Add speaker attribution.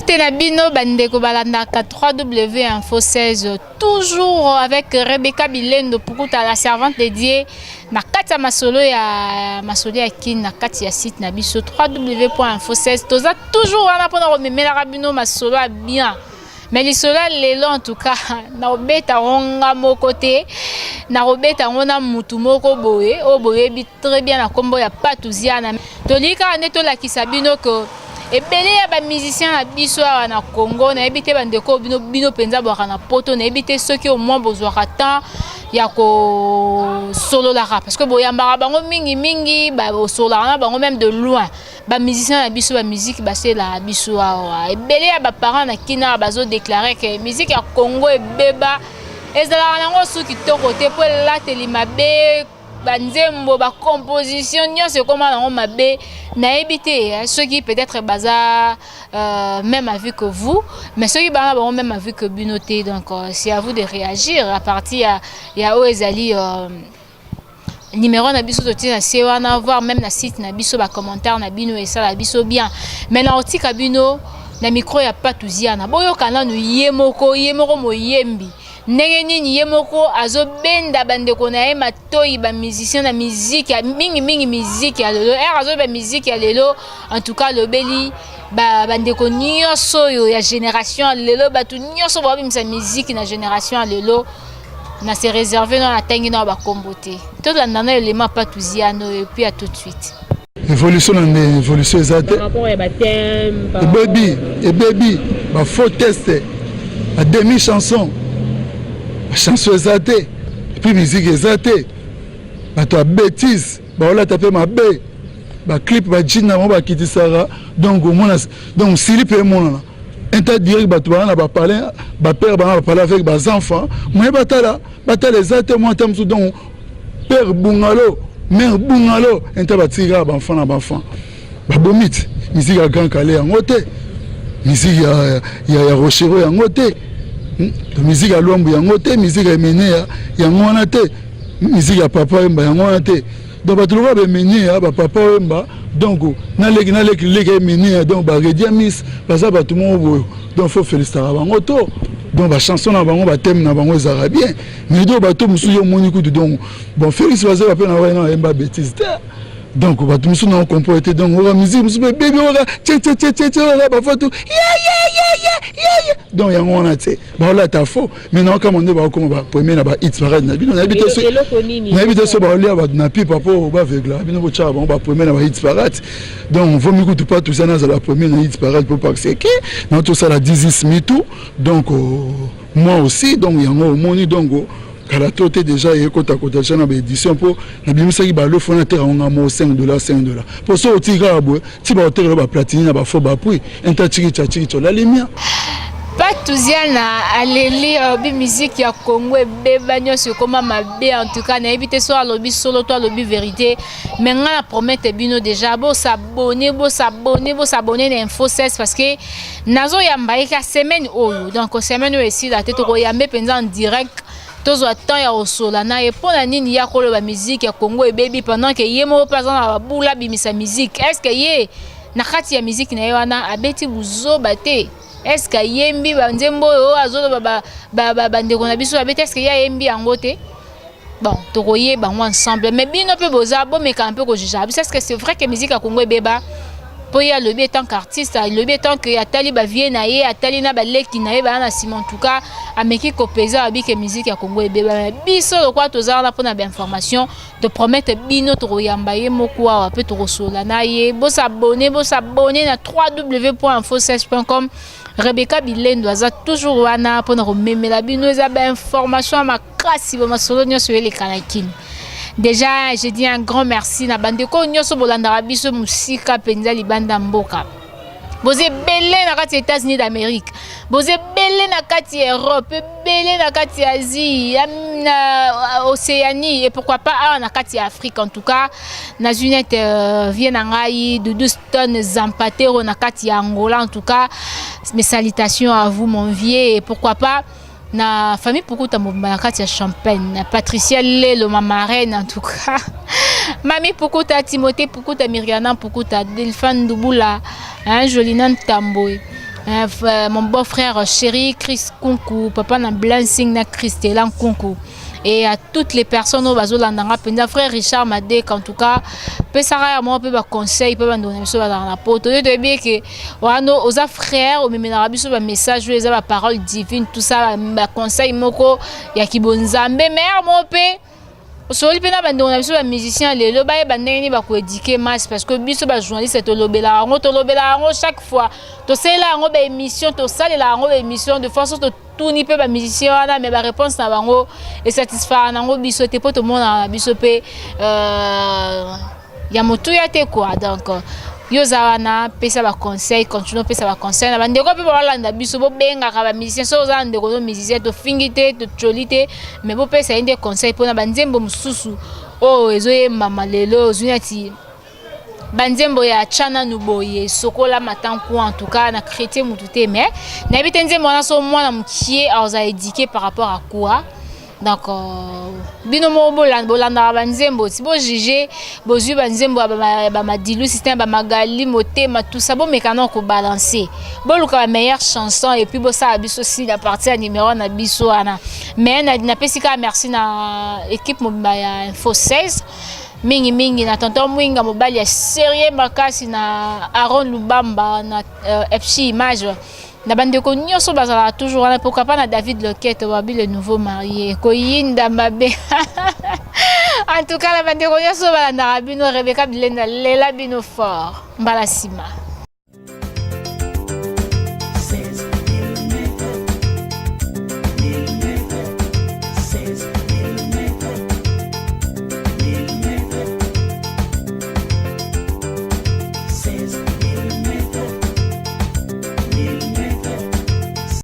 Speaker 1: Mbote na bino bandeko balandaka 3W Info 16, toujours avec Rebecca Bilendo Pukuta, la servante de Dieu, na kati ya masolo ya Kin, na kati ya site na biso www.info16. Toza toujours wana mpona komemelaka bino masolo ya bien. Mais lisolo ya lelo, en tout cas, nakobeta yango nga moko te, nakobeta yango na mutu moko boye oyo boyebi très bien na nkombo ya Patuziana. Tolingi kaka nde tolakisa bino ke ebele ya bamusicien na biso awa na Congo, nayebi te bandeko, bino mpenza bwaka na Poto, nayebi te soki au moins bozwaka temps ya kosololaka, parce que boyambaka bango mingimingi, bosololaka na bango même de loin. Bamusicien na biso, bamusike baselaka biso awa, ebele ya baparent na kina bazodéclarer ke musique ya Congo ebeba, ezalaka nango su kitoko te, mpo elateli mabe, banzembo, bacomposition nyonso ekóma nango mabe. Nayebi te soki peut-être baza même avis que vous, mais soki bana bango même avis que bino te, donc c'est à vous de réagir à partir ya oyo ezali numéro na biso totie na se wana, voire même na site na biso. Bacommentaire na bino esala biso bien. Mais na otika bino na micro ya Patuziana, boyoka nanu ye moko, ye moko moyembi, ndenge nini ye moko azobenda bandeko na ye matoi, bamusicien na miziki ya mingimingi, miziki ya lelo. Ere azoyeba miziki ya lelo, en tout cas alobeli bandeko nyonso oyo ya génération ya lelo, bato nyonso babimisa miziki na génération ya lelo. Na se réserve no, natangi na bakombo te. Tolanda na elema Patuziano et puis à tout de suite.
Speaker 2: Évolution na nde évolution eza te, ebebi, ebebi. Bafaux texte, bademi chanson, bachanson eza te. Et puis musique eza te, bato ya bétise baolata mpe mabe, baclip bajean na bango bakitisaka. Donc omona, donc sili mpe emonana interdire bato baa na bapalin, bapère bana bapalin avec bazenfants, moye batala batala eza te. Mwa ta mosusu, donc père bungalo, mère bungalo, inter batiki kaka baenfant na baenfant, babomi te. Musique ya Grand Kallé yango te, musique ya Rochereau yango te, musique ya Lwambu yango te, musique ya Emeneya yango wana te, musique ya Papa Wemba yango wana te. Donc bato lokola baemeneya, bapapa Wemba, donc naleki naleki leki Emeneya, donc baredia miss, baza bato moko boyo. Donc faut félicitaka bango to. Donc bachanson na bango, bathème na bango ezalaka bien. Mais do bato mosusu yo omoni kutu, donc bon, Félix Bazeba mpe na wana ayemba bétise te. Donc bato mosusu na ocomprendre te. Donc oka musique mosusu mpe bebi, oka tietietietie, oka bafoto ye. Donc yango wana te, baolata faux. Mais naokama nde baokoma bapremier na bahit parade na bino. Nayebi te so baolia bato na pipa mpo bavegla bino, botyaka bango bapremier na bahit parade. Donc vomi kutu pa toza nazala premier na hit parade mpo parce que na tosala 10 mitu. Donc moi aussi, donc yango omoni, donc kala to te, déjà ekotakota déjà na baédition, mpo nabimisaki balofo na teka yango mo 5 dollar, 5 dollar, mpo so otiki kaka boye ti baotekela baplatini na bafo bapui inta tiki tiki olalimia.
Speaker 1: Patuziana aleli, alobi musique ya Congo ebeba, nyonso ekóma mabe. En tout cas, nayebi te so alobi solo to alobi vérité, mais ngai na promete bino déjà, bosabonner, bosabonner, bosabonner na Info 16, parce que nazoyamba ye ka semaine oyo. Donc semaine oyo esila te, tokoyambe mpenza en direct, tozwa temps ya kosola na ye. Mpo na nini ya koloba musique ya Congo ebebi, pendant ke ye moko mpe aza na babula abimisa musique? Est ce que ye na kati ya musique na ye wana abeti buzoba te? Est ce que ayembi banzembo oyo azoloba bandeko na biso babeti? Est ce que ye ayembi yango te? Bon, tokoyeba yango ensemble. Mais bino mpe boza bomekana mpe kojuger biso: est ce que c'est vrai que musique ya Congo ebeba? Mpo ye alobi etant qu'artiste, alobi etant que atali bavie na ye, atali na baleki na ye baya na nsima, en tout cas ameki kopeza, alobi ke musique ya Congo ebeba. Biso lokola toza wana mpona bainformation, topromete bino tokoyamba ye moko awa mpe tokosola na ye. Bosabonner, bosabonner na www.info16.com. Rebecca Bilendo aza toujours wana mpona komemela bino eza bainformation ya makasi, bamasolo nyonso eleka na Kini. Déjà, je dis un grand merci na bandeko nyonso bolandaka biso mosika mpenza, libanda mboka. Boza ebele na kati ya États-Unis d'Amérique, boza ebele na kati ya Europe, ebele na kati ya Asie, na Océanie, et pourquoi pas awa na kati ya Afrique. En tout cas, nazwi nete vie na ngai Dudu Stone Zampatero na kati ya Angola. En tout cas, mes salutations à vous, mon vieux, et pourquoi pas na famille Pukuta mobimba na kati ya Champagne, na Patricia Lelo, ma marraine. En tout cas, Mami Pukuta, Timothée Pukuta, Miriana Pukuta, Delphin Ndubula, hein, Jolina Ntamboe. Mon beau frère chéri Chris Kunku, papa na Blessing na Christella Nkunku, et à toutes les personnes oyo bazolanda nga mpenza, frère Richard Madek, en tout cas pesaka ya moko mpe baconseil mpe bandeko na biso bazalaka na poto. Oyo toyebi eke wana oza frère, omemelaka biso bamessage oyo eza baparole divine, tout ça, baconseil moko ya kibonzambe. Mais moko mpe osoli mpe na bandeko na biso bamusicien lelo, bayeba ndenge nini bakoéduquer masse, parce que biso bajournaliste tolobelaka yango, tolobelaka yango chaque fois, tosalela yango baémission, tosalela yango baémission de façon totuni mpe bamusicien wana, mais baréponse na bango esatisfaire nango biso te, mpo tomonaka na biso mpe ya motuya te quoi. Donc yo oza wana, pesa baconseil, continue opesa baconseil na bandeko mpe balanda biso. Bobengaka bamusicien, soki oza na ndeko no musicien, tofingi te, totoli te, mais bopesa ye nde conseil mpona banzembo mosusu oyo ezoyembama lelo. Ozwi neti banzembo ya tya nanu boye, sokola matanku. En tout cas na chrétien mutu te, mais nayebi te nzembo wana so mwana mokie aza éduqué par rapport à quoi. Donc bino moko bolandaka banzembo ti bojuge, bozwi banzembo ya bamadilu, système ya bamagali motema, tout ça, bomeka na kobalancer, boluka bameilleure chanson et puis bosala biso si na partir ya numéro na biso wana. Mais napesi kaka merci na équipe mobimba ya Info 16, mingimingi na tonton Mwinga, mobali ya sérieux makasi, na Aron Lubamba, na FC Image, na bandeko nyonso bazalaka toujours wana. Pourquoi pas na David Loquete, babi le nouveau marié, koyinda mabe. En tout cas na bandeko nyonso balandaka bino, Rebeka Bilenda lela bino fort. Mbala nsima.